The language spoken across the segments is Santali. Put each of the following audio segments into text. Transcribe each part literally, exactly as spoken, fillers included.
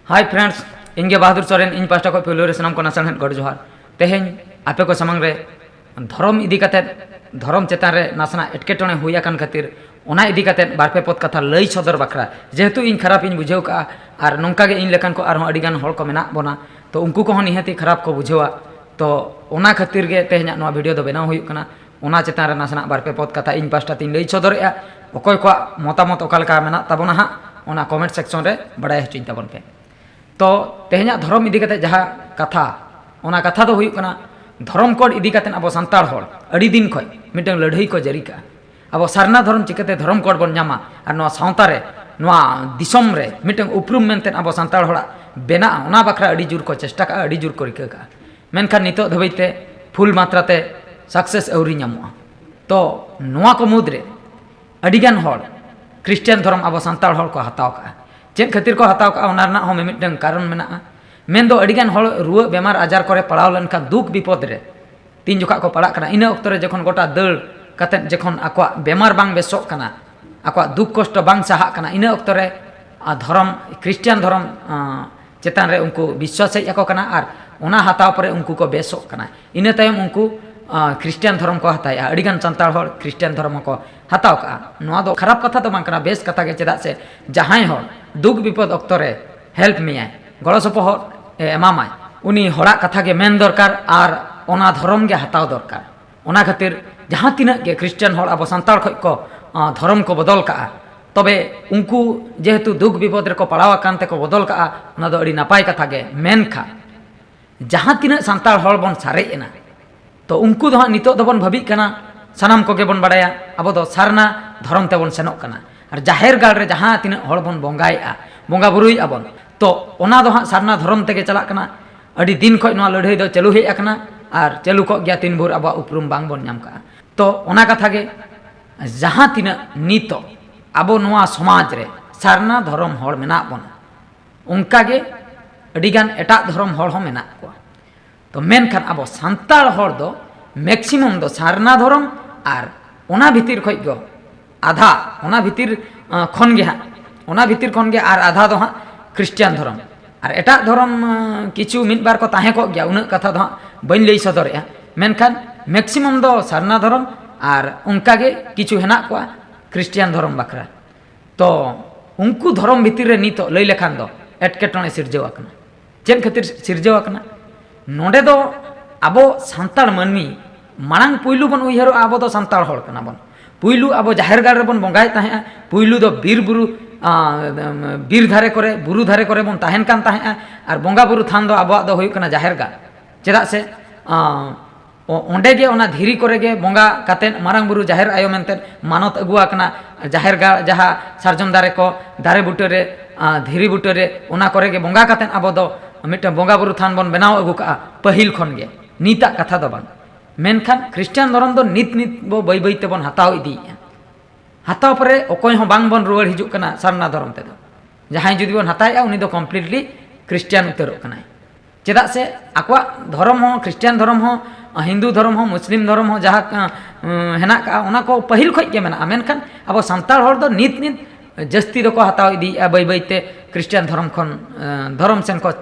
Hi friends, ᱤᱧ ᱜᱮ ᱵᱟᱦᱟᱫᱩᱨ ᱥᱚᱨᱮᱱ᱾ ᱤᱧ ᱯᱟᱦᱴᱟ ᱠᱷᱚᱱ ᱯᱳᱭᱞᱳ ᱨᱮ ᱥᱟᱱᱟᱢ ᱠᱚ ᱱᱟᱥᱮ ᱱᱟᱜ ᱜᱚᱰ ᱡᱚᱦᱟᱨ᱾ ᱛᱮᱦᱮᱧ ᱟᱯᱮ ᱠᱚ ᱥᱟᱢᱟᱝ ᱨᱮ ᱫᱷᱚᱨᱚᱢ ᱤᱫᱤ ᱠᱟᱛᱮᱫ, ᱫᱷᱚᱨᱚᱢ ᱪᱮᱛᱟᱱ ᱨᱮ ᱱᱟᱥᱮᱱᱟᱜ ᱮᱴᱠᱮᱴᱚᱬᱮ ᱦᱩᱭ ᱟᱠᱟᱱ ᱠᱷᱟᱹᱛᱤᱨ ᱚᱱᱟ ᱤᱫᱤ ᱠᱟᱛᱮᱫ ᱵᱟᱨ ᱯᱮ ᱯᱚᱫ ᱠᱟᱛᱷᱟ ᱞᱟᱹᱭ ᱥᱚᱫᱚᱨ ᱵᱟᱠᱷᱨᱟ᱾ ᱡᱮᱦᱮᱛᱩ ᱤᱧ ᱠᱷᱟᱨᱟᱯ ᱤᱧ ᱵᱩᱡᱷᱟᱹᱣ ᱠᱟᱜᱼᱟ, ᱟᱨ ᱱᱚᱝᱠᱟ ᱜᱮ ᱤᱧ ᱞᱮᱠᱟᱱ ᱠᱚ ᱟᱨᱦᱚᱸ ᱟᱹᱰᱤ ᱜᱟᱱ ᱦᱚᱲ ᱠᱚ ᱢᱮᱱᱟᱜ ᱵᱚᱱᱟ, ᱛᱚ ᱩᱱᱠᱩ ᱠᱚᱦᱚᱸ ᱱᱤᱦᱟᱹᱛᱤ ᱠᱷᱟᱨᱟᱯ ᱠᱚ ᱵᱩᱡᱷᱟᱹᱣᱟ᱾ ᱛᱚ ᱚᱱᱟ ᱠᱷᱟᱹᱛᱤᱨ ᱜᱮ ᱛᱮᱦᱮᱧᱟᱜ ᱱᱚᱣᱟ ᱵᱷᱤᱰᱤᱭᱳ ᱫᱚ ᱵᱮᱱᱟᱣ ᱦᱩᱭᱩᱜ ᱠᱟᱱᱟ᱾ ᱚᱱᱟ ᱪᱮᱛᱟᱱ ᱨᱮ ᱱᱟᱥᱮᱱᱟᱜ ᱵᱟᱨ ᱯᱮ ᱯᱚᱫ ᱠᱟᱛᱷᱟ ᱤᱧ ᱯᱟᱦᱴᱟ ᱛᱤᱧ ᱞᱟᱹᱭ ᱥᱚᱫᱚᱨᱮᱜᱼᱟ᱾ ᱚᱠᱚᱭ ᱠᱚᱣᱟᱜ ᱢᱚᱛᱟᱢᱚᱛ ᱚᱠᱟ ᱞᱮᱠᱟ ᱢᱮᱱᱟᱜ ᱛᱟᱵᱚᱱᱟ ᱦᱟᱸᱜ, ᱚᱱᱟ ᱠᱚᱢᱮᱱᱴ ᱥᱮᱠᱥᱚᱱ ᱨᱮ ᱵᱟᱲᱟᱭ ᱦᱚᱪᱚᱧ ᱛᱟᱵᱚᱱ ᱯᱮ᱾ ᱛᱚ ᱛᱮᱦᱮᱧᱟᱜ ᱫᱷᱚᱨᱚᱢ ᱤᱫᱤ ᱠᱟᱛᱮ ᱡᱟᱦᱟᱸ ᱠᱟᱛᱷᱟ, ᱚᱱᱟ ᱠᱟᱛᱷᱟ ᱫᱚ ᱦᱩᱭᱩᱜ ᱠᱟᱱᱟ, ᱫᱷᱚᱨᱚᱢ ᱠᱳᱰ ᱤᱫᱤ ᱠᱟᱛᱮ ᱟᱵᱚ ᱥᱟᱱᱛᱟᱲ ᱦᱚᱲ ᱟᱹᱰᱤ ᱫᱤᱱ ᱠᱷᱚᱱ ᱢᱤᱫᱴᱟᱝ ᱞᱟᱹᱲᱦᱟᱹᱭ ᱠᱚ ᱡᱟᱹᱨᱤ ᱠᱟᱜᱼᱟ᱾ ᱟᱵᱚ ᱥᱟᱨᱱᱟ ᱫᱷᱚᱨᱚᱢ ᱪᱤᱠᱟᱹᱛᱮ ᱫᱷᱚᱨᱚᱢ ᱠᱳᱰ ᱵᱚᱱ ᱧᱟᱢᱟ ᱟᱨ ᱱᱚᱣᱟ ᱥᱟᱶᱛᱟ ᱨᱮ, ᱱᱚᱣᱟ ᱫᱤᱥᱚᱢ ᱨᱮ ᱢᱤᱫᱴᱟᱝ ᱩᱯᱨᱩᱢ ᱢᱮᱱᱛᱮ ᱟᱵᱚ ᱥᱟᱱᱛᱟᱲ ᱦᱚᱲᱟᱜ ᱵᱮᱱᱟᱜᱼᱟ, ᱚᱱᱟ ᱵᱟᱠᱷᱨᱟ ᱟᱹᱰᱤ ᱡᱳᱨ ᱠᱚ ᱪᱮᱥᱴᱟ ᱠᱟᱜᱼᱟ, ᱟᱹᱰᱤ ᱡᱳᱨ ᱠᱚ ᱨᱤᱠᱟᱹ ᱠᱟᱜᱼᱟ᱾ ᱢᱮᱱᱠᱷᱟᱱ ᱱᱤᱛᱚᱜ ᱫᱷᱟᱹᱵᱤᱡ ᱛᱮ ᱯᱷᱩᱞ ᱢᱟᱛᱨᱟ ᱛᱮ ᱥᱟᱠᱥᱮᱥ ᱟᱹᱣᱨᱤ ᱧᱟᱢᱚᱜᱼᱟ᱾ ᱛᱚ ᱱᱚᱣᱟ ᱠᱚ ᱢᱩᱫᱽᱨᱮ ᱟᱹᱰᱤᱜᱟᱱ ᱦᱚᱲ ᱠᱷᱨᱤᱥᱴᱤᱭᱟᱱ ᱫᱷᱚᱨᱚᱢ ᱟᱵᱚ ᱥᱟᱱᱛᱟᱲ ᱦᱚᱲ ᱠᱚ ᱦᱟᱛᱟᱣ ᱠᱟᱜᱼᱟ᱾ ᱪᱮᱫ ᱠᱷᱟᱹᱛᱤᱨ ᱠᱚ ᱦᱟᱛᱟᱣ ᱠᱟᱜᱼᱟ, ᱚᱱᱟ ᱨᱮᱱᱟᱜ ᱦᱚᱸ ᱢᱤᱢᱤᱫᱴᱟᱝ ᱠᱟᱨᱚᱱ ᱢᱮᱱᱟᱜᱼᱟ᱾ ᱢᱮᱱᱫᱚ ᱟᱹᱰᱤᱜᱟᱱ ᱦᱚᱲ ᱨᱩᱣᱟᱹ ᱵᱮᱢᱟᱨ ᱟᱡᱟᱨ ᱠᱚᱨᱮ ᱯᱟᱲᱟᱣ ᱞᱮᱱᱠᱷᱟᱱ, ᱫᱩᱠ ᱵᱤᱯᱚᱫ ᱨᱮ ᱛᱤᱱ ᱡᱚᱠᱷᱟᱜ ᱠᱚ ᱯᱟᱲᱟᱜ ᱠᱟᱱᱟ, ᱤᱱᱟᱹ ᱚᱠᱛᱚ ᱨᱮ ᱡᱚᱠᱷᱚᱱ ᱜᱚᱴᱟ ᱫᱟᱹᱲ ᱠᱟᱛᱮᱫ ᱡᱚᱠᱷᱚᱱ ᱟᱠᱚᱣᱟᱜ ᱵᱮᱢᱟᱨ ᱵᱟᱝ ᱵᱮᱥᱚᱜ ᱠᱟᱱᱟ, ᱟᱠᱚᱣᱟᱜ ᱫᱩᱠ ᱠᱚᱥᱴᱚ ᱵᱟᱝ ᱥᱟᱦᱟᱜ ᱠᱟᱱᱟ, ᱤᱱᱟᱹ ᱚᱠᱛᱚ ᱨᱮ, ᱟ, ᱫᱷᱚᱨᱚᱢ, ᱠᱷᱨᱤᱥᱴᱤᱭᱟᱱ ᱫᱷᱚᱨᱚᱢ, ᱟ, ᱪᱮᱛᱟᱱ ᱨᱮ ᱩᱱᱠᱩ ᱵᱤᱥᱣᱟᱥ ᱦᱮᱡ ᱟᱠᱚ ᱠᱟᱱᱟ ᱟᱨ ᱚᱱᱟ ᱦᱟᱛᱟᱣ ᱯᱚᱨᱮ ᱩᱱᱠᱩ ᱠᱚ ᱵᱮᱥᱚᱜ ᱠᱟᱱᱟ᱾ ᱤᱱᱟᱹ ᱛᱟᱭᱚᱢ ᱩᱱᱠᱩ, ᱟ, ᱠᱷᱨᱤᱥᱴᱤᱭᱟᱱ ᱫᱷᱚᱨᱚᱢ ᱠᱚ ᱦᱟᱛᱟᱣᱮᱜᱼᱟ᱾ ᱟᱹᱰᱤᱜᱟᱱ ᱥᱟᱱᱛᱟᱲ ᱦᱚᱲ ᱠᱷᱨᱤᱥᱴᱤᱭᱟᱱ ᱫᱷᱚᱨᱚᱢ ᱦᱚᱸᱠᱚ ᱦᱟᱛᱟᱣ ᱠᱟᱜᱼᱟ᱾ ᱱᱚᱣᱟ ᱫᱚ ᱠᱷᱟᱨᱟᱯ ᱠᱟᱛᱷᱟ ᱫᱚ ᱵᱟᱝ ᱠᱟᱱᱟ, ᱵᱮᱥ ᱠᱟᱛᱷᱟ ᱜᱮ᱾ ᱪᱮᱫᱟᱜ ᱥᱮ ᱡᱟᱦᱟᱸᱭ ᱦᱚᱲ ᱫᱩᱠ ᱵᱤᱯᱚᱫ ᱚᱠᱛᱚ ᱨᱮ ᱦᱮᱞᱯ ᱢᱮᱭᱟᱭ, ᱜᱚᱲᱚ ᱥᱚᱯᱚᱦᱚᱫ ᱮ ᱮᱢᱟᱢᱟᱭ, ᱩᱱᱤ ᱦᱚᱲᱟᱜ ᱠᱟᱛᱷᱟ ᱜᱮ ᱢᱮᱱ ᱫᱚᱨᱠᱟᱨ ᱟᱨ ᱚᱱᱟ ᱫᱷᱚᱨᱚᱢ ᱜᱮ ᱦᱟᱛᱟᱣ ᱫᱚᱨᱠᱟᱨ᱾ ᱚᱱᱟ ᱠᱷᱟᱹᱛᱤᱨ ᱡᱟᱦᱟᱸ ᱛᱤᱱᱟᱹᱜ ᱜᱮ ᱠᱷᱨᱤᱥᱴᱤᱭᱟᱱ ᱦᱚᱲ ᱟᱵᱚ ᱥᱟᱱᱛᱟᱲ ᱠᱷᱚᱡ ᱠᱚ, ᱟ, ᱫᱷᱚᱨᱚᱢ ᱠᱚ ᱵᱚᱫᱚᱞ ᱠᱟᱜᱼᱟ, ᱛᱚᱵᱮ ᱩᱱᱠᱩ ᱡᱮᱦᱮᱛᱩ ᱫᱩᱠ ᱵᱤᱯᱚᱫ ᱨᱮᱠᱚ ᱯᱟᱲᱟᱣ ᱟᱠᱟᱱ ᱛᱮᱠᱚ ᱵᱚᱫᱚᱞ ᱠᱟᱜᱼᱟ, ᱚᱱᱟ ᱫᱚ ᱟᱹᱰᱤ ᱱᱟᱯᱟᱭ ᱠᱟᱛᱷᱟ ᱜᱮ᱾ ᱢᱮᱱᱠᱷᱟᱱ ᱡᱟᱦᱟᱸ ᱛᱤᱱᱟᱹᱜ ᱥᱟᱱᱛᱟᱲ ᱦᱚᱲ ᱵᱚᱱ ᱥᱟᱨᱮᱡ ᱮᱱᱟ, ᱛᱚ ᱩᱱᱠᱩ ᱫᱚ ᱦᱟᱸᱜ ᱱᱤᱛᱚᱜ ᱫᱚᱵᱚᱱ ᱵᱷᱟᱹᱵᱤᱜ ᱠᱟᱱᱟ, ᱥᱟᱱᱟᱢ ᱠᱚᱜᱮ ᱵᱚᱱ ᱵᱟᱲᱟᱭᱟ, ᱟᱵᱚ ᱫᱚ ᱥᱟᱨᱱᱟ ᱫᱷᱚᱨᱚᱢ ᱛᱮᱵᱚᱱ ᱥᱮᱱᱚᱜ ᱠᱟᱱᱟ᱾ ᱟᱨ ᱡᱟᱦᱮᱨ ᱜᱟᱲ ᱨᱮ ᱡᱟᱦᱟᱸ ᱛᱤᱱᱟᱹᱜ ᱦᱚᱲ ᱵᱚᱱ ᱵᱚᱸᱜᱟᱭᱮᱜᱼᱟ, ᱵᱚᱸᱜᱟ ᱵᱩᱨᱩᱭᱮᱜᱼᱟ ᱵᱚᱱ, ᱛᱚ ᱚᱱᱟ ᱫᱚ ᱦᱟᱸᱜ ᱥᱟᱨᱱᱟ ᱫᱷᱚᱨᱚᱢ ᱛᱮᱜᱮ ᱪᱟᱞᱟᱜ ᱠᱟᱱᱟ᱾ ᱟᱹᱰᱤ ᱫᱤᱱ ᱠᱷᱚᱡ ᱱᱚᱣᱟ ᱞᱟᱹᱲᱦᱟᱹᱭ ᱫᱚ ᱪᱟᱹᱞᱩ ᱦᱮᱡ ᱟᱠᱟᱱᱟ ᱟᱨ ᱪᱟᱹᱞᱩ ᱠᱚᱜ ᱜᱮᱭᱟ ᱛᱤᱱ ᱵᱷᱳᱨ ᱟᱵᱚᱣᱟᱜ ᱩᱯᱨᱩᱢ ᱵᱟᱝ ᱵᱚᱱ ᱧᱟᱢ ᱠᱟᱜᱼᱟ᱾ ᱛᱚ ᱚᱱᱟ ᱠᱟᱛᱷᱟ ᱜᱮ, ᱡᱟᱦᱟᱸ ᱛᱤᱱᱟᱹᱜ ᱱᱤᱛᱚᱜ ᱟᱵᱚ ᱱᱚᱣᱟ ᱥᱚᱢᱟᱡᱽ ᱨᱮ ᱥᱟᱨᱱᱟ ᱫᱷᱚᱨᱚᱢ ᱦᱚᱲ ᱢᱮᱱᱟᱜ ᱵᱚᱱᱟ, ᱚᱱᱠᱟ ᱜᱮ ᱟᱹᱰᱤᱜᱟᱱ ᱮᱴᱟᱜ ᱫᱷᱚᱨᱚᱢ ᱦᱚᱲ ᱦᱚᱸ ᱢᱮᱱᱟᱜ ᱠᱚᱣᱟ᱾ ᱛᱚ ᱢᱮᱱᱠᱷᱟᱱ ᱟᱵᱚ ᱥᱟᱱᱛᱟᱲ ᱦᱚᱲ ᱫᱚ ᱢᱮᱠᱥᱤᱢᱟᱢ ᱫᱚ ᱥᱟᱨᱱᱟ ᱫᱷᱚᱨᱚᱢ, ᱟᱨ ᱚᱱᱟ ᱵᱷᱤᱛᱤᱨ ᱠᱷᱚᱡ ᱫᱚ ᱟᱫᱷᱟ, ᱚᱱᱟ ᱵᱷᱤᱛᱤᱨ, ᱟᱸ, ᱠᱷᱚᱱ ᱜᱮ ᱦᱟᱸᱜ, ᱚᱱᱟ ᱵᱷᱤᱛᱤᱨ ᱠᱷᱚᱱ ᱜᱮ ᱟᱨ ᱟᱫᱷᱟ ᱫᱚ ᱦᱟᱸᱜ ᱠᱷᱨᱤᱥᱴᱤᱭᱟᱱ ᱫᱷᱚᱨᱚᱢ᱾ ᱟᱨ ᱮᱴᱟᱜ ᱫᱷᱚᱨᱚᱢ ᱟᱸ, ᱠᱤᱪᱷᱩ ᱢᱤᱫ ᱵᱟᱨ ᱠᱚ ᱛᱟᱦᱮᱸ ᱠᱚᱜ ᱜᱮᱭᱟ, ᱩᱱᱟᱹᱜ ᱠᱟᱛᱷᱟ ᱫᱚ ᱦᱟᱸᱜ ᱵᱟᱹᱧ ᱞᱟᱹᱭ ᱥᱚᱫᱚᱨᱮᱜᱼᱟ᱾ ᱢᱮᱱᱠᱷᱟᱱ ᱢᱮᱠᱥᱤᱢᱟᱢ ᱫᱚ ᱥᱟᱨᱱᱟ ᱫᱷᱚᱨᱚᱢ, ᱟᱨ ᱚᱱᱠᱟᱜᱮ ᱠᱤᱪᱷᱩ ᱦᱮᱱᱟᱜ ᱠᱚᱣᱟ ᱠᱷᱨᱤᱥᱴᱤᱭᱟᱱ ᱫᱷᱚᱨᱚᱢ ᱵᱟᱠᱷᱨᱟ᱾ ᱛᱚ ᱩᱱᱠᱩ ᱫᱷᱚᱨᱚᱢ ᱵᱷᱤᱛᱤᱨ ᱨᱮ ᱱᱤᱛᱚᱜ ᱞᱟᱹᱭ ᱞᱮᱠᱷᱟᱱ ᱫᱚ ᱮᱴᱠᱮᱴᱚᱬᱮ ᱥᱤᱨᱡᱟᱹᱣ ᱟᱠᱟᱱᱟ᱾ ᱪᱮᱫ ᱠᱷᱟᱹᱛᱤᱨ ᱥᱤᱨᱡᱟᱹᱣ ᱟᱠᱟᱱᱟ? ᱱᱚᱰᱮ ᱫᱚ ᱟᱵᱚ ᱥᱟᱱᱛᱟᱲ ᱢᱟᱹᱱᱢᱤ ᱢᱟᱲᱟᱝ ᱯᱩᱭᱞᱩ ᱵᱚᱱ ᱩᱭᱦᱟᱹᱨᱚᱜᱼᱟ, ᱟᱵᱚ ᱫᱚ ᱥᱟᱱᱛᱟᱲ ᱦᱚᱲ ᱠᱟᱱᱟ ᱵᱚᱱ᱾ ᱯᱩᱭᱞᱩ ᱟᱵᱚ ᱡᱟᱦᱮᱨ ᱜᱟᱲ ᱨᱮᱵᱚᱱ ᱵᱚᱸᱜᱟᱭᱮᱫ ᱛᱟᱦᱮᱸᱜᱼᱟ, ᱯᱩᱭᱞᱩ ᱫᱚ ᱵᱤᱨ ᱵᱩᱨᱩ, ᱟᱸ, ᱵᱤᱨ ᱫᱷᱟᱨᱮ ᱠᱚᱨᱮ, ᱵᱩᱨᱩ ᱫᱷᱟᱨᱮ ᱠᱚᱨᱮ ᱵᱚᱱ ᱛᱟᱦᱮᱱ ᱠᱟᱱ ᱛᱟᱦᱮᱸᱜᱼᱟ᱾ ᱟᱨ ᱵᱚᱸᱜᱟ ᱵᱩᱨᱩ ᱛᱷᱟᱱ ᱫᱚ ᱟᱵᱚᱣᱟᱜ ᱫᱚ ᱦᱩᱭᱩᱜ ᱠᱟᱱᱟ ᱡᱟᱦᱮᱨ ᱜᱟᱲ᱾ ᱪᱮᱫᱟᱜ ᱥᱮ, ᱟᱸ, ᱚ-, ᱚᱸᱰᱮ ᱜᱮ ᱚᱱᱟ ᱫᱷᱤᱨᱤ ᱠᱚᱨᱮ ᱜᱮ ᱵᱚᱸᱜᱟ ᱠᱟᱛᱮᱫ ᱢᱟᱨᱟᱝ ᱵᱩᱨᱩ ᱡᱟᱦᱮᱨ ᱟᱭᱳ ᱢᱮᱱᱛᱮ ᱢᱟᱱᱚᱛ ᱟᱹᱜᱩ ᱟᱠᱟᱱᱟ᱾ ᱡᱟᱦᱮᱨ ᱜᱟᱲ, ᱡᱟᱦᱟᱸ ᱥᱟᱨᱡᱚᱢ ᱫᱟᱨᱮ ᱠᱚ, ᱫᱟᱨᱮ ᱵᱩᱴᱟᱹ ᱨᱮ, ᱟᱸ, ᱫᱷᱤᱨᱤ ᱵᱩᱴᱟᱹ ᱨᱮ, ᱚᱱᱟ ᱠᱚᱨᱮ ᱜᱮ ᱵᱚᱸᱜᱟ ᱠᱟᱛᱮᱫ ᱟᱵᱚ ᱫᱚ ᱢᱤᱫᱴᱟᱝ ᱵᱚᱸᱜᱟ ᱵᱩᱨᱩ ᱛᱷᱟᱱ ᱵᱚᱱ ᱵᱮᱱᱟᱣ ᱟᱹᱜᱩ ᱠᱟᱜᱼᱟ ᱯᱟᱹᱦᱤᱞ ᱠᱷᱚᱱ ᱜᱮ, ᱱᱤᱛᱟᱜ ᱠᱟᱛᱷᱟ ᱫᱚ ᱵᱟᱝ᱾ ᱢᱮᱱᱠᱷᱟᱱ ᱠᱷᱨᱤᱥᱴᱟᱱ ᱫᱷᱚᱨᱚᱢ ᱫᱚ ᱱᱤᱛ ᱱᱤᱛ ᱵᱚ ᱵᱟᱹᱭ ᱵᱟᱹᱭ ᱛᱮᱵᱚᱱ ᱦᱟᱛᱟᱣ ᱤᱫᱤᱭᱮᱫᱼᱟ᱾ ᱦᱟᱛᱟᱣ ᱯᱚᱨᱮ ᱚᱠᱚᱭ ᱦᱚᱸ ᱵᱟᱝ ᱵᱚᱱ ᱨᱩᱣᱟᱹᱲ ᱦᱤᱡᱩᱜ ᱠᱟᱱᱟ ᱥᱟᱨᱱᱟ ᱫᱷᱚᱨᱚᱢ ᱛᱮᱫᱚ᱾ ᱡᱟᱦᱟᱸᱭ ᱡᱩᱫᱤ ᱵᱚᱱ ᱦᱟᱛᱟᱣᱮᱫᱼᱟ, ᱩᱱᱤ ᱫᱚ ᱠᱚᱢᱯᱞᱤᱴᱞᱤ ᱠᱷᱨᱤᱥᱴᱟᱱ ᱩᱛᱟᱹᱨᱚᱜ ᱠᱟᱱᱟᱭ᱾ ᱪᱮᱫᱟᱜ ᱥᱮ ᱟᱠᱚᱣᱟᱜ ᱫᱷᱚᱨᱚᱢ ᱦᱚᱸ, ᱠᱷᱨᱤᱥᱴᱟᱱ ᱫᱷᱚᱨᱚᱢ ᱦᱚᱸ, ᱦᱤᱱᱫᱩ ᱫᱷᱚᱨᱚᱢ ᱦᱚᱸ, ᱢᱩᱥᱞᱤᱢ ᱫᱷᱚᱨᱚᱢ ᱦᱚᱸ ᱡᱟᱦᱟᱸ, ᱟᱸ, ᱦᱮᱱᱟᱜ ᱠᱟᱜᱼᱟ, ᱚᱱᱟ ᱠᱚ ᱯᱟᱹᱦᱤᱞ ᱠᱷᱚᱡ ᱜᱮ ᱢᱮᱱᱟᱜᱼᱟ᱾ ᱢᱮᱱᱠᱷᱟᱱ ᱟᱵᱚ ᱥᱟᱱᱛᱟᱲ ᱦᱚᱲ ᱫᱚ ᱱᱤᱛ ᱱᱤᱛ ᱡᱟᱹᱥᱛᱤ ᱫᱚᱠᱚ ᱦᱟᱛᱟᱣ ᱤᱫᱤᱭᱮᱫᱼᱟ ᱵᱟᱹᱭ ᱵᱟᱹᱭ ᱛᱮ ᱠᱷᱨᱤᱥᱴᱟᱱ ᱫᱷᱚᱨᱚᱢ ᱠᱷᱚᱱ, ᱟᱸ, ᱫᱷᱚᱨᱚᱢ ᱥᱮᱱ ᱠᱚ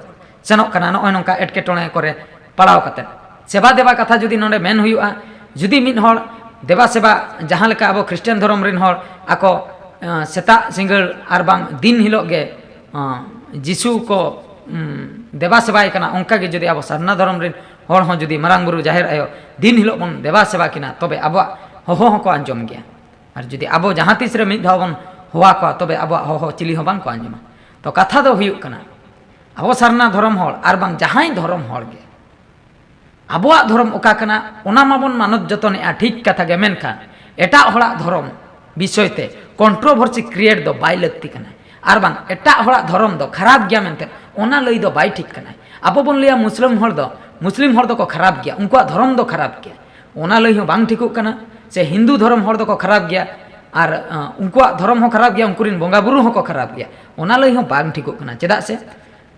ᱥᱮᱱᱚᱜ ᱠᱟᱱᱟ, ᱱᱚᱜᱼᱚᱭ ᱱᱚᱝᱠᱟ ᱮᱴᱠᱮᱴᱚᱬᱮ ᱠᱚᱨᱮ ᱯᱟᱲᱟᱣ ᱠᱟᱛᱮ᱾ ᱥᱮᱵᱟ ᱫᱮᱵᱟ ᱠᱟᱛᱷᱟ ᱡᱩᱫᱤ ᱱᱚᱰᱮ ᱢᱮᱱ ᱦᱩᱭᱩᱜᱼᱟ, ᱡᱩᱫᱤ ᱢᱤᱫ ᱦᱚᱲ ᱫᱮᱵᱟ ᱥᱮᱵᱟ, ᱡᱟᱦᱟᱸ ᱞᱮᱠᱟ ᱟᱵᱚ ᱠᱷᱨᱤᱥᱴᱟᱱ ᱫᱷᱚᱨᱚᱢ ᱨᱮᱱ ᱦᱚᱲ ᱟᱠᱚ, ᱟᱸ, ᱥᱮᱛᱟᱜ ᱥᱤᱸᱜᱟᱹᱲ ᱟᱨ ᱵᱟᱝ ᱫᱤᱱ ᱦᱤᱞᱳᱜ ᱜᱮ, ᱟᱸ, ᱡᱤᱥᱩ ᱠᱚ, ᱩᱸ, ᱫᱮᱵᱟ ᱥᱮᱵᱟᱭ ᱠᱟᱱᱟ, ᱚᱱᱠᱟ ᱜᱮ ᱡᱩᱫᱤ ᱟᱵᱚ ᱥᱟᱨᱱᱟ ᱫᱷᱚᱨᱚᱢ ᱨᱮᱱ ᱦᱚᱲ ᱦᱚᱸ ᱡᱩᱫᱤ ᱢᱟᱨᱟᱝ ᱵᱩᱨᱩ ᱡᱟᱦᱮᱨ ᱟᱭᱳ ᱫᱤᱱ ᱦᱤᱞᱳᱜ ᱵᱚᱱ ᱫᱮᱵᱟ ᱥᱮᱵᱟ ᱠᱤᱱᱟ, ᱛᱚᱵᱮ ᱟᱵᱚᱣᱟᱜ ᱦᱚᱦᱚ ᱦᱚᱸᱠᱚ ᱟᱸᱡᱚᱢ ᱜᱮᱭᱟ᱾ ᱟᱨ ᱡᱩᱫᱤ ᱟᱵᱚ ᱡᱟᱦᱟᱸ ᱛᱤᱥ ᱨᱮ ᱢᱤᱫ ᱫᱷᱟᱣ ᱵᱚᱱ ᱦᱚᱦᱚᱣᱟ ᱠᱚᱣᱟ, ᱛᱚᱵᱮ ᱟᱵᱚᱣᱟᱜ ᱦᱚᱦᱚ ᱪᱤᱞᱤ ᱦᱚᱸ ᱵᱟᱝ ᱠᱚ ᱟᱸᱡᱚᱢᱟ᱾ ᱛᱚ ᱠᱟᱛᱷᱟ ᱫᱚ ᱦᱩᱭᱩᱜ ᱠᱟᱱᱟ, ᱟᱵᱚ ᱥᱟᱨᱱᱟ ᱫᱷᱚᱨᱚᱢ ᱦᱚᱲ ᱟᱨ ᱵᱟᱝ ᱡᱟᱦᱟᱸᱭ ᱫᱷᱚᱨᱚᱢ ᱦᱚᱲ ᱜᱮ ᱟᱵᱚᱣᱟᱜ ᱫᱷᱚᱨᱚᱢ ᱚᱠᱟ ᱠᱟᱱᱟ, ᱚᱱᱟ ᱢᱟᱵᱚᱱ ᱢᱟᱱᱚᱛ ᱡᱚᱛᱚᱱᱮᱜᱼᱟ, ᱴᱷᱤᱠ ᱠᱟᱛᱷᱟ ᱜᱮ, ᱢᱮᱱᱠᱷᱟᱱ ᱮᱴᱟᱜ ᱦᱚᱲᱟᱜ ᱫᱷᱚᱨᱚᱢ ᱵᱤᱥᱚᱭ ᱛᱮ ᱠᱚᱱᱴᱨᱳᱵᱷᱟᱨᱥᱤ ᱠᱨᱤᱭᱮᱴ ᱫᱚ ᱵᱟᱭ ᱞᱟᱹᱠᱛᱤ ᱠᱟᱱᱟ᱾ ᱟᱨ ᱵᱟᱝ ᱮᱴᱟᱜ ᱦᱚᱲᱟᱜ ᱫᱷᱚᱨᱚᱢ ᱫᱚ ᱠᱷᱟᱨᱟᱯ ᱜᱮᱭᱟ ᱢᱮᱱᱛᱮ ᱚᱱᱟ ᱞᱟᱹᱭ ᱫᱚ ᱵᱟᱭ ᱴᱷᱤᱠ ᱠᱟᱱᱟ᱾ ᱟᱵᱚ ᱵᱚᱱ ᱞᱟᱹᱭᱟ ᱢᱩᱥᱞᱤᱢ ᱦᱚᱲ ᱫᱚ, ᱢᱩᱥᱞᱤᱢ ᱦᱚᱲ ᱫᱚᱠᱚ ᱠᱷᱟᱨᱟᱯ ᱜᱮᱭᱟ, ᱩᱱᱠᱩᱣᱟᱜ ᱫᱷᱚᱨᱚᱢ ᱫᱚ ᱠᱷᱟᱨᱟᱯ ᱜᱮᱭᱟ, ᱚᱱᱟ ᱞᱟᱹᱭ ᱦᱚᱸ ᱵᱟᱝ ᱴᱷᱤᱠᱚᱜ ᱠᱟᱱᱟ᱾ ᱥᱮ ᱦᱤᱱᱫᱩ ᱫᱷᱚᱨᱚᱢ ᱦᱚᱲ ᱫᱚᱠᱚ ᱠᱷᱟᱨᱟᱯ ᱜᱮᱭᱟ ᱟᱨ, ᱟᱸ, ᱩᱱᱠᱩᱣᱟᱜ ᱫᱷᱚᱨᱚᱢ ᱦᱚᱸ ᱠᱷᱟᱨᱟᱯ ᱜᱮᱭᱟ, ᱩᱱᱠᱩ ᱨᱮᱱ ᱵᱚᱸᱜᱟ ᱵᱩᱨᱩ ᱦᱚᱸᱠᱚ ᱠᱷᱟᱨᱟᱯ ᱜᱮᱭᱟ, ᱚᱱᱟ ᱞᱟᱹᱭ ᱦᱚᱸ ᱵᱟᱝ ᱴᱷᱤᱠᱚᱜ ᱠᱟᱱᱟ᱾ ᱪᱮᱫᱟᱜ ᱥᱮ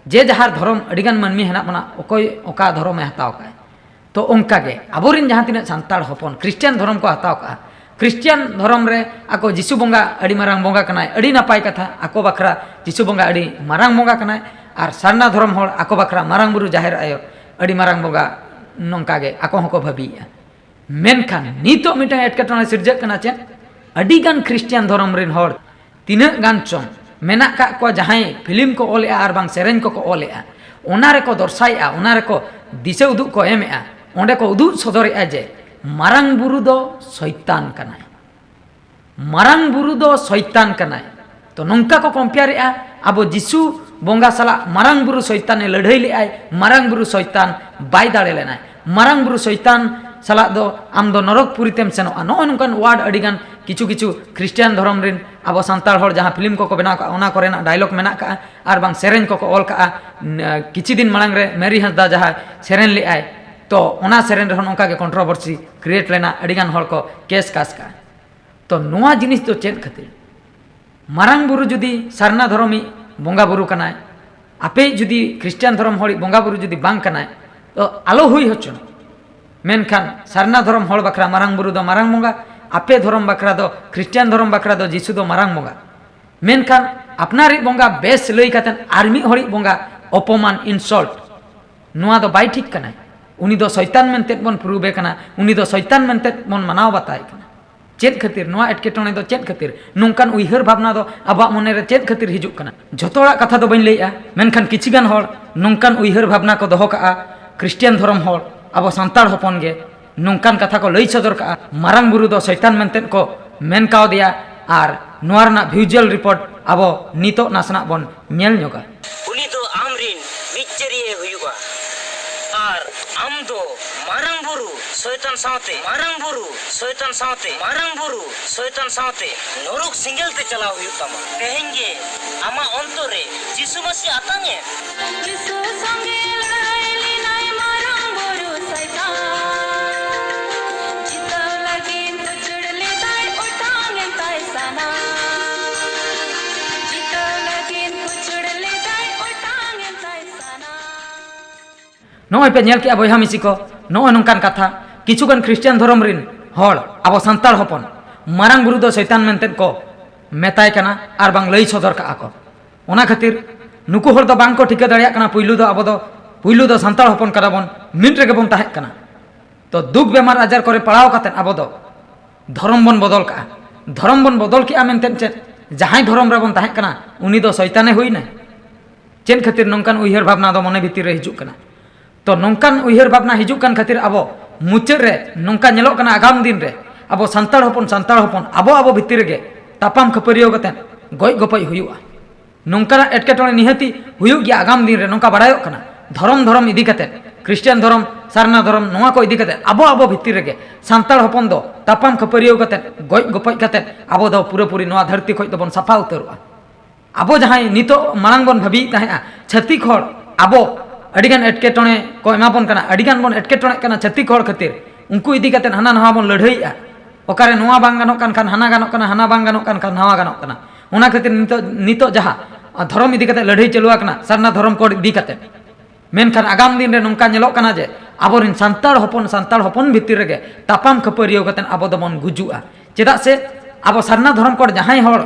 ᱡᱮ ᱡᱟᱦᱟᱨ ᱫᱷᱚᱨᱚᱢ, ᱟᱹᱰᱤᱜᱟᱱ ᱢᱟᱹᱱᱢᱤ ᱦᱮᱱᱟᱜ ᱵᱚᱱᱟ, ᱚᱠᱚᱭ ᱚᱠᱟ ᱫᱷᱚᱨᱚᱢᱮ ᱦᱟᱛᱟᱣ ᱠᱟᱜᱼᱟᱭ᱾ ᱛᱚ ᱚᱱᱠᱟ ᱜᱮ ᱟᱵᱚᱨᱮᱱ ᱡᱟᱦᱟᱸ ᱛᱤᱱᱟᱹᱜ ᱥᱟᱱᱛᱟᱲ ᱦᱚᱯᱚᱱ ᱠᱷᱨᱤᱥᱴᱟᱱ ᱫᱷᱚᱨᱚᱢ ᱠᱚ ᱦᱟᱛᱟᱣ ᱠᱟᱜᱼᱟ, ᱠᱷᱨᱤᱥᱴᱟᱱ ᱫᱷᱚᱨᱚᱢ ᱨᱮ ᱟᱠᱚ ᱡᱤᱥᱩ ᱵᱚᱸᱜᱟ ᱟᱹᱰᱤ ᱢᱟᱨᱟᱝ ᱵᱚᱸᱜᱟ ᱠᱟᱱᱟᱭ, ᱟᱹᱰᱤ ᱱᱟᱯᱟᱭ ᱠᱟᱛᱷᱟ, ᱟᱠᱚ ᱵᱟᱠᱷᱨᱟ ᱡᱤᱥᱩ ᱵᱚᱸᱜᱟ ᱟᱹᱰᱤ ᱢᱟᱨᱟᱝ ᱵᱚᱸᱜᱟ ᱠᱟᱱᱟᱭ, ᱟᱨ ᱥᱟᱨᱱᱟ ᱫᱷᱚᱨᱚᱢ ᱦᱚᱲ ᱟᱠᱚ ᱵᱟᱠᱷᱨᱟ ᱢᱟᱨᱟᱝ ᱵᱩᱨᱩ, ᱡᱟᱦᱮᱨ ᱟᱭᱳ, ᱟᱹᱰᱤ ᱢᱟᱨᱟᱝ ᱵᱚᱸᱜᱟ, ᱱᱚᱝᱠᱟ ᱜᱮ ᱟᱠᱚ ᱦᱚᱸᱠᱚ ᱵᱷᱟᱹᱵᱤᱭᱮᱫᱼᱟ᱾ ᱢᱮᱱᱠᱷᱟᱱ ᱱᱤᱛᱚᱜ ᱢᱤᱫᱴᱟᱝ ᱮᱴᱠᱮᱴᱚᱬᱮ ᱥᱤᱨᱡᱟᱹᱜ ᱠᱟᱱᱟ᱾ ᱪᱮᱫ? ᱟᱹᱰᱤ ᱜᱟᱱ ᱠᱷᱨᱤᱥᱴᱤᱭᱟᱱ ᱫᱷᱚᱨᱚᱢ ᱨᱮᱱ ᱦᱚᱲ ᱛᱤᱱᱟᱹᱜ ᱜᱟᱱ ᱪᱚᱝ ᱢᱮᱱᱟᱜ ᱠᱟᱜ ᱠᱚᱣᱟ, ᱡᱟᱦᱟᱸᱭ ᱯᱷᱤᱞᱢ ᱠᱚ ᱚᱞᱮᱜᱼᱟ ᱟᱨ ᱵᱟᱝ ᱥᱮᱨᱮᱧ ᱠᱚᱠᱚ ᱚᱞᱮᱜᱼᱟ, ᱚᱱᱟ ᱨᱮᱠᱚ ᱫᱚᱨᱥᱟᱭᱮᱜᱼᱟ, ᱚᱱᱟ ᱨᱮᱠᱚ ᱫᱤᱥᱟᱹ ᱩᱫᱩᱜ ᱠᱚ ᱮᱢᱮᱜᱼᱟ, ᱚᱸᱰᱮ ᱠᱚ ᱩᱫᱩᱜ ᱥᱚᱫᱚᱨᱮᱜᱼᱟ ᱡᱮ ᱢᱟᱨᱟᱝ ᱵᱩᱨᱩ ᱫᱚ ᱥᱚᱭᱛᱟᱱ ᱠᱟᱱᱟᱭ, ᱢᱟᱨᱟᱝ ᱵᱩᱨᱩ ᱫᱚ ᱥᱚᱭᱛᱟᱱ ᱠᱟᱱᱟᱭ᱾ ᱛᱚ ᱱᱚᱝᱠᱟ ᱠᱚ ᱠᱚᱢᱯᱮᱭᱟᱨᱮᱜᱼᱟ, ᱟᱵᱚ ᱡᱤᱥᱩ ᱵᱚᱸᱜᱟ ᱥᱟᱞᱟᱜ ᱢᱟᱨᱟᱝ ᱵᱩᱨᱩ ᱥᱚᱭᱛᱟᱱᱮ ᱞᱟᱹᱲᱦᱟᱹᱭ ᱞᱮᱜᱼᱟᱭ, ᱢᱟᱨᱟᱝ ᱵᱩᱨᱩ ᱥᱚᱭᱛᱟᱱ ᱵᱟᱭ ᱫᱟᱲᱮ ᱞᱮᱱᱟᱭ, ᱢᱟᱨᱟᱝ ᱵᱩᱨᱩ ᱥᱚᱭᱛᱟᱱ ᱥᱟᱞᱟᱜ ᱫᱚ ᱟᱢ ᱫᱚ ᱱᱚᱨᱚᱠ ᱯᱩᱨᱤ ᱛᱮᱢ ᱥᱮᱱᱚᱜᱼᱟ᱾ ᱱᱚᱜᱼᱚ ᱱᱚᱝᱠᱟᱱ ᱣᱟᱨᱰ ᱟᱹᱰᱤ ᱜᱟᱱ ᱠᱤᱪᱷᱩ ᱠᱤᱪᱷᱩ ᱠᱷᱨᱤᱥᱴᱤᱭᱟᱱ ᱫᱷᱚᱨᱚᱢ ᱨᱮᱱ ᱟᱵᱚ ᱥᱟᱱᱛᱟᱲ ᱦᱚᱲ ᱡᱟᱦᱟᱸ ᱯᱷᱤᱞᱢ ᱠᱚᱠᱚ ᱵᱮᱱᱟᱣ ᱠᱟᱜᱼᱟ, ᱚᱱᱟ ᱠᱚᱨᱮᱱᱟᱜ ᱰᱟᱭᱞᱚᱜ ᱢᱮᱱᱟᱜ ᱠᱟᱜᱼᱟ, ᱟᱨ ᱵᱟᱝ ᱥᱮᱨᱮᱧ ᱠᱚᱠᱚ ᱚᱞ ᱠᱟᱜᱼᱟ᱾ ᱱ-, ᱠᱤᱪᱷᱩ ᱫᱤᱱ ᱢᱟᱲᱟᱝ ᱨᱮ ᱢᱮᱨᱤ ᱦᱟᱸᱥᱫᱟ ᱡᱟᱦᱟᱸ ᱥᱮᱨᱮᱧ ᱞᱮᱜᱼᱟᱭ, ᱛᱚ ᱚᱱᱟ ᱥᱮᱨᱮᱧ ᱨᱮᱦᱚᱸ ᱱᱚᱝᱠᱟ ᱜᱮ ᱠᱚᱱᱴᱨᱳᱵᱷᱟᱨᱥᱤ ᱠᱨᱤᱭᱮᱴ ᱞᱮᱱᱟ, ᱟᱹᱰᱤ ᱜᱟᱱ ᱦᱚᱲ ᱠᱚ ᱠᱮᱥ ᱠᱟᱥ ᱠᱟᱜᱼᱟ᱾ ᱛᱚ ᱱᱚᱣᱟ ᱡᱤᱱᱤᱥ ᱫᱚ ᱪᱮᱫ ᱠᱷᱟᱹᱛᱤᱨ? ᱢᱟᱨᱟᱝ ᱵᱩᱨᱩ ᱡᱩᱫᱤ ᱥᱟᱨᱱᱟ ᱫᱷᱚᱨᱚᱢᱤᱡ ᱵᱚᱸᱜᱟ ᱵᱩᱨᱩ ᱠᱟᱱᱟᱭ, ᱟᱯᱮ ᱡᱩᱫᱤ ᱠᱷᱨᱤᱥᱴᱤᱭᱟᱱ ᱫᱷᱚᱨᱚᱢ ᱦᱚᱲᱤᱡ ᱵᱚᱸᱜᱟ ᱵᱩᱨᱩ ᱡᱩᱫᱤ ᱵᱟᱝ ᱠᱟᱱᱟᱭ, ᱛᱚ ᱟᱞᱚ ᱦᱩᱭ ᱦᱚᱪᱚᱱ᱾ ᱢᱮᱱᱠᱷᱟᱱ ᱥᱟᱨᱱᱟ ᱫᱷᱚᱨᱚᱢ ᱦᱚᱲ ᱵᱟᱠᱷᱨᱟ ᱢᱟᱨᱟᱝ ᱵᱩᱨᱩ ᱫᱚ ᱢᱟᱨᱟᱝ ᱵᱚᱸᱜᱟ, ᱟᱯᱮ ᱫᱷᱚᱨᱚᱢ ᱵᱟᱠᱷᱨᱟ ᱫᱚ, ᱠᱷᱨᱤᱥᱴᱤᱭᱟᱱ ᱫᱷᱚᱨᱚᱢ ᱵᱟᱠᱷᱨᱟ ᱫᱚ ᱡᱤᱥᱩ ᱫᱚ ᱢᱟᱨᱟᱝ ᱵᱚᱸᱜᱟ᱾ ᱢᱮᱱᱠᱷᱟᱱ ᱟᱯᱱᱟᱨᱤᱡ ᱵᱚᱸᱜᱟ ᱵᱮᱥ ᱞᱟᱹᱭ ᱠᱟᱛᱮᱫ ᱟᱨ ᱢᱤᱫ ᱦᱚᱲᱤᱡ ᱵᱚᱸᱜᱟ ᱚᱯᱚᱢᱟᱱ, ᱤᱱᱥᱚᱞᱴ, ᱱᱚᱣᱟ ᱫᱚ ᱵᱟᱭ ᱴᱷᱤᱠ ᱠᱟᱱᱟᱭ᱾ ᱩᱱᱤ ᱫᱚ ᱥᱚᱭᱛᱟᱱ ᱢᱮᱱᱛᱮ ᱵᱚᱱ ᱯᱨᱩᱵᱷ ᱮ ᱠᱟᱱᱟ, ᱩᱱᱤ ᱫᱚ ᱥᱚᱭᱛᱟᱱ ᱢᱮᱱᱛᱮ ᱵᱚᱱ ᱢᱟᱱᱟᱣ ᱵᱟᱛᱟᱣ ᱮ ᱠᱟᱱᱟ᱾ ᱪᱮᱫ ᱠᱷᱟᱹᱛᱤᱨ? ᱱᱚᱣᱟ ᱮᱴᱠᱮᱴᱚᱬᱮ ᱫᱚ ᱪᱮᱫ ᱠᱷᱟᱹᱛᱤᱨ? ᱱᱚᱝᱠᱟᱱ ᱩᱭᱦᱟᱹᱨ ᱵᱷᱟᱵᱽᱱᱟ ᱫᱚ ᱟᱵᱚᱣᱟᱜ ᱢᱚᱱᱮ ᱨᱮ ᱪᱮᱫ ᱠᱷᱟᱹᱛᱤᱨ ᱦᱤᱡᱩᱜ ᱠᱟᱱᱟ? ᱡᱷᱚᱛᱚ ᱦᱚᱲᱟᱜ ᱠᱟᱛᱷᱟ ᱫᱚ ᱵᱟᱹᱧ ᱞᱟᱹᱭᱮᱜᱼᱟ, ᱢᱮᱱᱠᱷᱟᱱ ᱠᱤᱪᱷᱤ ᱜᱟᱱ ᱦᱚᱲ ᱱᱚᱝᱠᱟᱱ ᱩᱭᱦᱟᱹᱨ ᱵᱷᱟᱵᱽᱱᱟ ᱠᱚ ᱫᱚᱦᱚ ᱠᱟᱜᱼᱟ, ᱠᱷᱨᱤᱥᱴᱤᱭᱟᱱ ᱫᱷᱚᱨᱚᱢ ᱦᱚᱲ, ᱟᱵᱚ ᱥᱟᱱᱛᱟᱲ ᱦᱚᱯᱚᱱ ᱜᱮ ᱱᱚᱝᱠᱟᱱ ᱠᱟᱛᱷᱟ ᱠᱚ ᱞᱟᱹᱭ ᱥᱚᱫᱚᱨ ᱠᱟᱜᱼᱟ, ᱢᱟᱨᱟᱝ ᱵᱩᱨᱩ ᱫᱚ ᱥᱚᱭᱛᱟᱱ ᱢᱮᱱᱛᱮ ᱠᱚ ᱢᱮᱱ ᱠᱟᱣᱫᱮᱭᱟ᱾ ᱟᱨ ᱱᱚᱣᱟ ᱨᱮᱱᱟᱜ ᱵᱷᱤᱡᱩᱣᱟᱞ ᱨᱤᱯᱳᱨᱴ ᱟᱵᱚ ᱱᱤᱛᱚᱜ ᱱᱟᱥᱮᱱᱟᱜ ᱵᱚᱱ ᱧᱮᱞ ᱧᱚᱜᱟ᱾ ᱩᱱᱤ ᱫᱚ ᱟᱢᱨᱤᱱ ᱢᱤᱪᱟᱹᱨᱤᱭᱟᱹ ᱦᱩᱭᱩᱜᱼᱟ, ᱟᱨ ᱟᱢ ᱫᱚ ᱢᱟᱨᱟᱝ ᱵᱩᱨᱩ ᱥᱚᱭᱛᱟᱱ ᱥᱟᱶᱛᱮ, ᱢᱟᱨᱟᱝ ᱵᱩᱨᱩ ᱥᱚᱭᱛᱟᱱ ᱥᱟᱶᱛᱮ, ᱢᱟᱨᱟᱝ ᱵᱩᱨᱩ ᱥᱚᱭᱛᱟᱱ ᱥᱟᱶᱛᱮ ᱱᱚᱨᱚᱠ ᱥᱮᱸᱜᱮᱞ ᱛᱮ ᱪᱟᱞᱟᱣ ᱦᱩᱭᱩᱜ ᱛᱟᱢᱟ᱾ ᱛᱮᱦᱮᱧ ᱜᱮ ᱟᱢᱟᱜ ᱚᱱᱛᱚᱨ ᱨᱮ ᱡᱤᱥᱩ ᱢᱟᱹᱥᱤ ᱟᱛᱟᱝ ᱮᱢ᱾ ᱡᱤᱥᱩ ᱥᱚᱸᱜᱮ ᱞᱟᱹᱲᱦᱟᱹᱭ ᱞᱮᱱᱟᱭ ᱢᱟᱨᱟᱝ ᱵᱩᱨᱩ ᱥᱚᱭᱛᱟᱱ᱾ ᱡᱤᱛᱟᱹᱣ ᱞᱟᱹᱜᱤᱫ ᱩᱪᱟᱹᱲ ᱞᱮᱫᱟᱭ ᱚᱴᱟᱝ ᱮᱱ ᱛᱟᱭ ᱥᱟᱱᱟᱢ᱾ ᱡᱤᱛᱟᱹᱣ ᱞᱟᱹᱜᱤᱫ ᱩᱪᱟᱹᱲ ᱞᱮᱫᱟᱭ ᱚᱴᱟᱝ ᱮᱱ ᱛᱟᱭ ᱥᱟᱱᱟᱢ᱾ ᱱᱚᱜᱼᱚᱭ ᱯᱮ ᱧᱮᱞ ᱠᱮᱜᱼᱟ ᱵᱚᱭᱦᱟ ᱢᱤᱥᱤ ᱠᱚ, ᱱᱚᱜᱼᱚᱭ ᱱᱚᱝᱠᱟᱱ ᱠᱟᱛᱷᱟ ᱠᱤᱪᱷᱩ ᱜᱟᱱ ᱠᱷᱨᱤᱥᱴᱤᱭᱟᱱ ᱫᱷᱚᱨᱚᱢ ᱨᱤᱱ ᱦᱚᱲ, ᱟᱵᱚ ᱥᱟᱱᱛᱟᱲ ᱦᱚᱯᱚᱱ, ᱢᱟᱨᱟᱝ ᱵᱩᱨᱩ ᱫᱚ ᱥᱚᱭᱛᱟᱱ ᱢᱮᱱᱛᱮ ᱠᱚ ᱢᱮᱛᱟᱭ ᱠᱟᱱᱟ ᱟᱨ ᱵᱟᱝ ᱞᱟᱹᱭ ᱥᱚᱫᱚᱨ ᱠᱟᱜᱼᱟ ᱠᱚ᱾ ᱚᱱᱟ ᱠᱷᱟᱹᱛᱤᱨ ᱱᱩᱠᱩ ᱦᱚᱲ ᱫᱚ ᱵᱟᱝ ᱠᱚ ᱴᱷᱤᱠᱟᱹ ᱫᱟᱲᱮᱭᱟᱜ ᱠᱟᱱᱟ ᱯᱩᱭᱞᱩ ᱫᱚ ᱟᱵᱚ ᱫᱚ ᱯᱩᱭᱞᱩ ᱫᱚ ᱥᱟᱱᱛᱟᱲ ᱦᱚᱯᱚᱱ ᱠᱟᱱᱟ ᱵᱚᱱ, ᱢᱤᱫ ᱨᱮᱜᱮ ᱵᱚᱱ ᱛᱟᱦᱮᱸ ᱠᱟᱱᱟ᱾ ᱛᱚ ᱫᱩᱠ ᱵᱮᱢᱟᱨ ᱟᱡᱟᱨ ᱠᱚᱨᱮ ᱯᱟᱲᱟᱣ ᱠᱟᱛᱮᱫ ᱟᱵᱚ ᱫᱚ ᱫᱷᱚᱨᱚᱢ ᱵᱚᱱ ᱵᱚᱫᱚᱞ ᱠᱟᱜᱼᱟ᱾ ᱫᱷᱚᱨᱚᱢ ᱵᱚᱱ ᱵᱚᱫᱚᱞ ᱠᱮᱜᱼᱟ ᱢᱮᱱᱛᱮ ᱪᱮᱫ ᱡᱟᱦᱟᱸᱭ ᱫᱷᱚᱨᱚᱢ ᱨᱮᱵᱚᱱ ᱛᱟᱦᱮᱸ ᱠᱟᱱᱟ ᱩᱱᱤ ᱫᱚ ᱥᱚᱭᱛᱟᱱᱮ ᱦᱩᱭᱱᱟᱭ? ᱪᱮᱫ ᱠᱷᱟᱹᱛᱤᱨ ᱱᱚᱝᱠᱟᱱ ᱩᱭᱦᱟᱹᱨ ᱵᱷᱟᱵᱽᱱᱟ ᱫᱚ ᱢᱚᱱᱮ ᱵᱷᱤᱛᱤᱨ ᱨᱮ ᱦᱤᱡᱩᱜ ᱠᱟᱱᱟ? ᱛᱚ ᱱᱚᱝᱠᱟᱱ ᱩᱭᱦᱟᱹᱨ ᱵᱷᱟᱵᱽᱱᱟ ᱦᱤᱡᱩᱜ ᱠᱟᱱ ᱠᱷᱟᱹᱛᱤᱨ ᱟᱵᱚ ᱢᱩᱪᱟᱹᱫ ᱨᱮ ᱱᱚᱝᱠᱟ ᱧᱮᱞᱚᱜ ᱠᱟᱱᱟ ᱟᱜᱟᱢ ᱫᱤᱱ ᱨᱮ ᱟᱵᱚ ᱥᱟᱱᱛᱟᱲ ᱦᱚᱯᱚᱱ ᱥᱟᱱᱛᱟᱲ ᱦᱚᱯᱚᱱ ᱟᱵᱚ ᱟᱵᱚ ᱵᱷᱤᱛᱤᱨ ᱨᱮᱜᱮ ᱛᱟᱯᱟᱢ ᱠᱷᱟᱹᱯᱟᱹᱨᱤᱭᱟᱹᱣ ᱠᱟᱛᱮ ᱜᱚᱡ ᱜᱚᱯᱚᱡ ᱦᱩᱭᱩᱜᱼᱟ᱾ ᱱᱚᱝᱠᱟᱱᱟᱜ ᱮᱴᱠᱮᱴᱚᱬᱮ ᱱᱤᱦᱟᱹᱛᱤ ᱦᱩᱭᱩᱜ ᱜᱮᱭᱟ ᱟᱜᱟᱢ ᱫᱤᱱ ᱨᱮ᱾ ᱱᱚᱝᱠᱟ ᱵᱟᱲᱟᱭᱚᱜ ᱠᱟᱱᱟ ᱫᱷᱚᱨᱚᱢ ᱫᱷᱚᱨᱚᱢ ᱤᱫᱤ ᱠᱟᱛᱮ, ᱠᱷᱨᱤᱥᱴᱟᱱ ᱫᱷᱚᱨᱚᱢ, ᱥᱟᱨᱱᱟ ᱫᱷᱚᱨᱚᱢ, ᱱᱚᱣᱟ ᱠᱚ ᱤᱫᱤ ᱠᱟᱛᱮ ᱟᱵᱚ ᱟᱵᱚ ᱵᱷᱤᱛᱤᱨ ᱨᱮᱜᱮ ᱥᱟᱱᱛᱟᱲ ᱦᱚᱯᱚᱱ ᱫᱚ ᱛᱟᱯᱟᱢ ᱠᱷᱟᱹᱯᱟᱹᱨᱤᱭᱟᱹᱣ ᱠᱟᱛᱮ ᱜᱚᱡ ᱜᱚᱯᱚᱡ ᱠᱟᱛᱮ ᱟᱵᱚ ᱫᱚ ᱯᱩᱨᱟᱹᱯᱩᱨᱤ ᱱᱚᱣᱟ ᱫᱷᱟᱹᱨᱛᱤ ᱠᱷᱚᱡ ᱫᱚᱵᱚᱱ ᱥᱟᱯᱷᱟ ᱩᱛᱟᱹᱨᱚᱜᱼᱟ᱾ ᱟᱵᱚ ᱡᱟᱦᱟᱸᱭ ᱱᱤᱛᱚᱜ ᱢᱟᱲᱟᱝ ᱵᱚᱱ ᱵᱷᱟᱹᱵᱤᱭᱮᱫ ᱛᱟᱦᱮᱸᱜᱼᱟ ᱪᱷᱟᱹᱛᱤᱠ ᱦᱚᱲ ᱟᱵᱚ ᱟᱹᱰᱤᱜᱟᱱ ᱮᱴᱠᱮᱴᱚᱬᱮ ᱠᱚ ᱮᱢᱟ ᱵᱚᱱ ᱠᱟᱱᱟ, ᱟᱹᱰᱤᱜᱟᱱ ᱵᱚᱱ ᱮᱴᱠᱮᱴᱚᱬᱮᱜ ᱠᱟᱱᱟ ᱪᱷᱟᱹᱛᱤᱠ ᱦᱚᱲ ᱠᱷᱟᱹᱛᱤᱨ, ᱩᱱᱠᱩ ᱤᱫᱤ ᱠᱟᱛᱮ ᱦᱟᱱᱟ ᱱᱟᱣᱟ ᱵᱚᱱ ᱞᱟᱹᱲᱦᱟᱹᱭᱮᱜᱼᱟ᱾ ᱚᱠᱟᱨᱮ ᱱᱚᱣᱟ ᱵᱟᱝ ᱜᱟᱱᱚᱜ ᱠᱟᱱ ᱠᱷᱟᱱ ᱦᱟᱱᱟ ᱜᱟᱱᱚᱜ ᱠᱟᱱᱟ, ᱦᱟᱱᱟ ᱵᱟᱝ ᱜᱟᱱᱚᱜ ᱠᱟᱱ ᱠᱷᱟᱱ ᱱᱟᱣᱟ ᱜᱟᱱᱚᱜ ᱠᱟᱱᱟ᱾ ᱚᱱᱟ ᱠᱷᱟᱹᱛᱤᱨ ᱱᱤᱛᱚᱜ ᱱᱤᱛᱚᱜ ᱡᱟᱦᱟᱸ ᱫᱷᱚᱨᱚᱢ ᱤᱫᱤ ᱠᱟᱛᱮ ᱞᱟᱹᱲᱦᱟᱹᱭ ᱪᱟᱹᱞᱩ ᱟᱠᱟᱱᱟ ᱥᱟᱨᱱᱟ ᱫᱷᱚᱨᱚᱢ ᱠᱳᱰ ᱤᱫᱤ ᱠᱟᱛᱮ, ᱢᱮᱱᱠᱷᱟᱱ ᱟᱜᱟᱢ ᱫᱤᱱ ᱨᱮ ᱱᱚᱝᱠᱟ ᱧᱮᱞᱚᱜ ᱠᱟᱱᱟ ᱡᱮ ᱟᱵᱚᱨᱮᱱ ᱥᱟᱱᱛᱟᱲ ᱦᱚᱯᱚᱱ ᱥᱟᱱᱛᱟᱲ ᱦᱚᱯᱚᱱ ᱵᱷᱤᱛᱤᱨ ᱨᱮᱜᱮ ᱛᱟᱯᱟᱢ ᱠᱷᱟᱹᱯᱟᱹᱨᱤᱭᱟᱹᱣ ᱠᱟᱛᱮ ᱟᱵᱚ ᱫᱚᱵᱚᱱ ᱜᱩᱡᱩᱜᱼᱟ᱾ ᱪᱮᱫᱟᱜ ᱥᱮ ᱟᱵᱚ ᱥᱟᱨᱱᱟ ᱫᱷᱚᱨᱚᱢ ᱠᱳᱰ ᱡᱟᱦᱟᱸᱭ ᱦᱚᱲ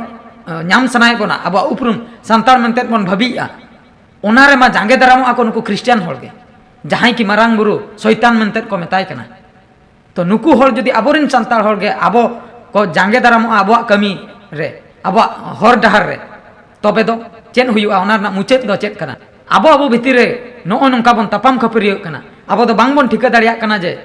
ᱮ, ᱧᱟᱢ ᱥᱟᱱᱟᱭᱮᱫ ᱵᱚᱱᱟ, ᱟᱵᱚᱣᱟᱜ ᱩᱯᱨᱩᱢ ᱥᱟᱱᱛᱟᱲ ᱢᱮᱱᱛᱮ ᱵᱚᱱ ᱵᱷᱟᱹᱵᱤᱭᱮᱜᱼᱟ, ᱚᱱᱟ ᱨᱮᱢᱟ ᱡᱟᱸᱜᱮ ᱫᱟᱨᱟᱢᱚᱜᱼᱟ ᱠᱚ ᱱᱩᱠᱩ ᱠᱷᱨᱤᱥᱴᱟᱱ ᱦᱚᱲ ᱜᱮ, ᱡᱟᱦᱟᱸᱭ ᱠᱤ ᱢᱟᱨᱟᱝ ᱵᱩᱨᱩ ᱥᱚᱭᱛᱟᱱ ᱢᱮᱱᱛᱮ ᱠᱚ ᱢᱮᱛᱟᱭ ᱠᱟᱱᱟ᱾ ᱛᱚ ᱱᱩᱠᱩ ᱦᱚᱲ ᱡᱩᱫᱤ ᱟᱵᱚᱨᱮᱱ ᱥᱟᱱᱛᱟᱲ ᱦᱚᱲ ᱜᱮ ᱟᱵᱚ ᱠᱚ ᱡᱟᱸᱜᱮ ᱫᱟᱨᱟᱢᱚᱜᱼᱟ ᱟᱵᱚᱣᱟᱜ ᱠᱟᱹᱢᱤ ᱨᱮ, ᱟᱵᱚᱣᱟᱜ ᱦᱚᱨ ᱰᱟᱦᱟᱨ ᱨᱮ, ᱛᱚᱵᱮ ᱫᱚ ᱪᱮᱫ ᱦᱩᱭᱩᱜᱼᱟ? ᱚᱱᱟ ᱨᱮᱱᱟᱜ ᱢᱩᱪᱟᱹᱫ ᱫᱚ ᱪᱮᱫ ᱠᱟᱱᱟ? ᱟᱵᱚ ᱟᱵᱚ ᱵᱷᱤᱛᱤᱨ ᱨᱮ ᱱᱚᱜᱼᱚ ᱱᱚᱝᱠᱟ ᱵᱚᱱ ᱛᱟᱯᱟᱢ ᱠᱷᱟᱹᱯᱟᱹᱨᱤᱭᱟᱹᱜ ᱠᱟᱱᱟ, ᱟᱵᱚ ᱫᱚ ᱵᱟᱝᱵᱚᱱ ᱴᱷᱤᱠᱟᱹ ᱫᱟᱲᱮᱭᱟᱜ ᱠᱟᱱᱟ ᱡᱮ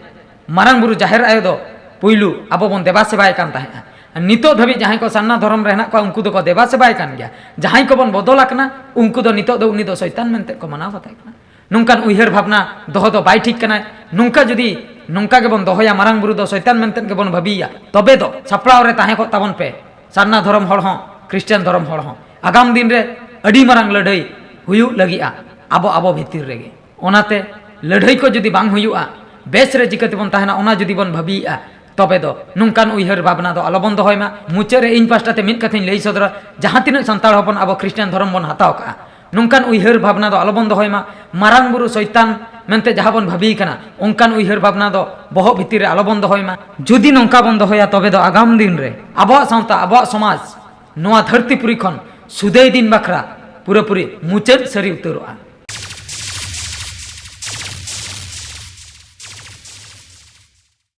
ᱢᱟᱨᱟᱝ ᱵᱩᱨᱩ ᱡᱟᱦᱮᱨ ᱟᱭᱳ ᱫᱚ ᱯᱩᱭᱞᱩ ᱟᱵᱚ ᱵᱚᱱ ᱫᱮᱵᱟ ᱥᱮᱵᱟᱭ ᱠᱟᱱ ᱛᱟᱦᱮᱸᱫᱼᱟ, ᱟᱨ ᱱᱤᱛᱚᱜ ᱫᱷᱟᱹᱵᱤᱡ ᱡᱟᱦᱟᱸᱭ ᱠᱚ ᱥᱟᱨᱱᱟ ᱫᱷᱚᱨᱚᱢ ᱨᱮ ᱦᱮᱱᱟᱜ ᱠᱚᱣᱟ ᱩᱱᱠᱩ ᱫᱚᱠᱚ ᱫᱮᱵᱟ ᱥᱮᱵᱟᱭ ᱠᱟᱱ ᱜᱮᱭᱟ᱾ ᱡᱟᱦᱟᱸᱭ ᱠᱚᱵᱚᱱ ᱵᱚᱫᱚᱞ ᱟᱠᱟᱱᱟ ᱩᱱᱠᱩ ᱫᱚ ᱱᱤᱛᱚᱜ ᱫᱚ ᱩᱱᱤ ᱫᱚ ᱥᱚᱭᱛᱟᱱ ᱢᱮᱱᱛᱮ ᱠᱚ ᱢᱟᱱᱟᱣ ᱵᱟᱛᱟᱭ ᱠᱟᱱᱟ᱾ ᱱᱚᱝᱠᱟᱱ ᱩᱭᱦᱟᱹᱨ ᱵᱷᱟᱵᱽᱱᱟ ᱫᱚᱦᱚ ᱫᱚ ᱵᱟᱭ ᱴᱷᱤᱠ ᱠᱟᱱᱟᱭ᱾ ᱱᱚᱝᱠᱟ ᱡᱩᱫᱤ ᱱᱚᱝᱠᱟ ᱜᱮᱵᱚᱱ ᱫᱚᱦᱚᱭᱟ, ᱢᱟᱨᱟᱝ ᱵᱩᱨᱩ ᱫᱚ ᱥᱚᱭᱛᱟᱱ ᱢᱮᱱᱛᱮ ᱜᱮᱵᱚᱱ ᱵᱷᱟᱹᱵᱤᱭᱟ, ᱛᱚᱵᱮ ᱫᱚ ᱥᱟᱯᱲᱟᱣ ᱨᱮ ᱛᱟᱦᱮᱸ ᱠᱚᱜ ᱛᱟᱵᱚᱱ ᱯᱮ, ᱥᱟᱨᱱᱟ ᱫᱷᱚᱨᱚᱢ ᱦᱚᱲ ᱦᱚᱸ, ᱠᱷᱨᱤᱥᱴᱟᱱ ᱫᱷᱚᱨᱚᱢ ᱦᱚᱲ ᱦᱚᱸ᱾ ᱟᱜᱟᱢ ᱫᱤᱱ ᱨᱮ ᱟᱹᱰᱤ ᱢᱟᱨᱟᱝ ᱞᱟᱹᱲᱦᱟᱹᱭ ᱦᱩᱭᱩᱜ ᱞᱟᱹᱜᱤᱫᱼᱟ ᱟᱵᱚ ᱟᱵᱚ ᱵᱷᱤᱛᱤᱨ ᱨᱮᱜᱮ᱾ ᱚᱱᱟᱛᱮ ᱞᱟᱹᱲᱦᱟᱹᱭ ᱠᱚ ᱡᱩᱫᱤ ᱵᱟᱝ ᱦᱩᱭᱩᱜᱼᱟ, ᱵᱮᱥ ᱨᱮ ᱪᱤᱠᱟᱹ ᱛᱮᱵᱚᱱ ᱛᱟᱦᱮᱱᱟ, ᱚᱱᱟ ᱡᱩᱫᱤ ᱵᱚᱱ ᱵᱷᱟᱹᱵᱤᱭᱮᱜᱼᱟ, ᱛᱚᱵᱮ ᱫᱚ ᱱᱚᱝᱠᱟᱱ ᱩᱭᱦᱟᱹᱨ ᱵᱷᱟᱵᱽᱱᱟ ᱫᱚ ᱟᱞᱚᱵᱚᱱ ᱫᱚᱦᱚᱭ ᱢᱟ᱾ ᱢᱩᱪᱟᱹᱫ ᱨᱮ ᱤᱧ ᱯᱟᱥᱴᱟ ᱛᱮ ᱢᱤᱫ ᱠᱟᱛᱷᱟᱧ ᱞᱟᱹᱭ ᱥᱚᱫᱚᱨᱟ, ᱡᱟᱦᱟᱸ ᱛᱤᱱᱟᱹᱜ ᱥᱟᱱᱛᱟᱲ ᱦᱚᱯᱚᱱ ᱟᱵᱚ ᱠᱷᱨᱤᱥᱴᱟᱱ ᱫᱷᱚᱨᱚᱢ ᱵᱚᱱ ᱦᱟᱛᱟᱣ ᱠᱟᱜᱼᱟ, ᱱᱚᱝᱠᱟᱱ ᱩᱭᱦᱟᱹᱨ ᱵᱷᱟᱵᱽᱱᱟ ᱫᱚ ᱟᱞᱚᱵᱚᱱ ᱫᱚᱦᱚᱭ ᱢᱟ᱾ ᱢᱟᱨᱟᱝ ᱵᱩᱨᱩ ᱥᱚᱭᱛᱟᱱ ᱢᱮᱱᱛᱮ ᱡᱟᱦᱟᱸ ᱵᱚᱱ ᱵᱷᱟᱹᱵᱤᱭᱮ ᱠᱟᱱᱟ, ᱚᱱᱠᱟᱱ ᱩᱭᱦᱟᱹᱨ ᱵᱷᱟᱵᱽᱱᱟ ᱫᱚ ᱵᱚᱦᱚᱜ ᱵᱷᱤᱛᱤᱨ ᱨᱮ ᱟᱞᱚᱵᱚᱱ ᱫᱚᱦᱚᱭ ᱢᱟ᱾ ᱡᱩᱫᱤ ᱱᱚᱝᱠᱟ ᱵᱚᱱ ᱫᱚᱦᱚᱭᱟ, ᱛᱚᱵᱮ ᱫᱚ ᱟᱜᱟᱢ ᱫᱤᱱ ᱨᱮ ᱟᱵᱚᱣᱟᱜ ᱥᱟᱶᱛᱟ, ᱟᱵᱚᱣᱟᱜ ᱥᱚᱢᱟᱡᱽ ᱱᱚᱣᱟ ᱫᱷᱟᱹᱨᱛᱤ ᱯᱩᱨᱤ ᱠᱷᱚᱱ ᱥᱩᱫᱟᱹᱭ ᱫᱤᱱ ᱵᱟᱠᱷᱨᱟ ᱯᱩᱨᱟᱹᱯᱩᱨᱤ ᱢᱩᱪᱟᱹᱫ ᱥᱟᱹᱨᱤ ᱩᱛᱟᱹᱨᱚᱜᱼᱟ᱾